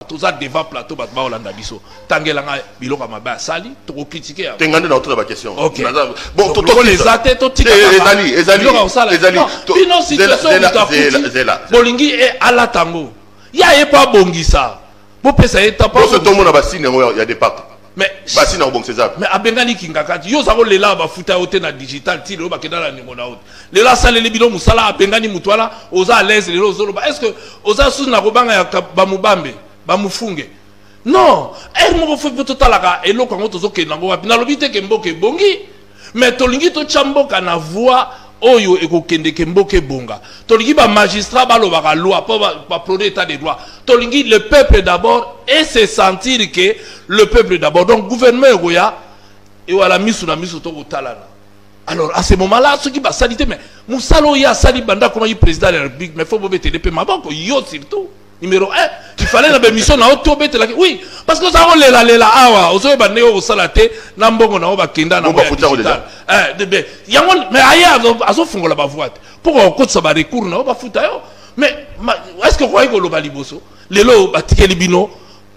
Toza devant plateau, bato baolanda biso. Tangelanga biloko ya mabe asali, tokocritiquer yango. Te, nga nde na otuna baquestion. Ok. Bon, lokola eza te, totika. Ezali, ezali. Biloko ya kosala. Ezali. Bino situation, moto akuti, bolingi alata yango ya ye mpo abongisa, bopesa ye ta. Boso tomona basigne yango ya départ. Mais basigne yango bongisa eza. Mais abengani Kingakati. Yo oza kolela, bafuta yo te na digital ti lelo, bakenda na ningo na yo te. Lelo asaleli bino mosala, abengani motu wana, oza à l'aise lelo ozoloba. Est ce que oza susu na kobanga ya bamubambe bamufunge? Non, heure moko faut mpo totalaka eloko yango tozokende yango wapi. Nalobi te ke mboka ebongi, mais tolingi totya mboka na voie oyo ekokendeke mboka ebonga. Tolingi bamagistrat balobaka loi mpo baprôner état de droit. Tolingi le peuple d'abord et se sentir que le peuple d'abord. Donc gouvernement ekoya ewala misu na miso, tokotalana. Alors à ce moment là, soki basali te, mais mosala oyo asali banda akomaki président de la République, mais faut bobetele mpe maboko. Yo surtout, numéro 1, il fallait na bémission na yo to obetelaki. Oui, parce que oza kolelalela awa, ozoyeba ndenge okosala te na mbongo na yo bakenda na digital yango. Mais aye azofungola bavoie te mpo kokotisa barecours na yo, bafuta yo. Mais est ce que okoki koloba liboso lelo batikeli bino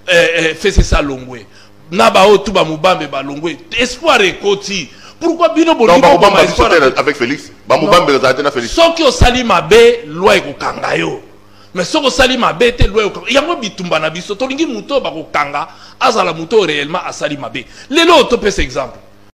FCC alongwe na baoyo tu bamubambe balongwe, espoir ekoti? Pourquoi bino bolingi avec Félix? Bamubambe ezala te na Félix. Soki osali mabe, loi ekokanga yo. Mais soki osali mabe te, loi ekokanga yango. Bitumba na biso, tolingi moto oyo bakokanga azala moto oyo réellement asali mabe. Lelo topesa exemple.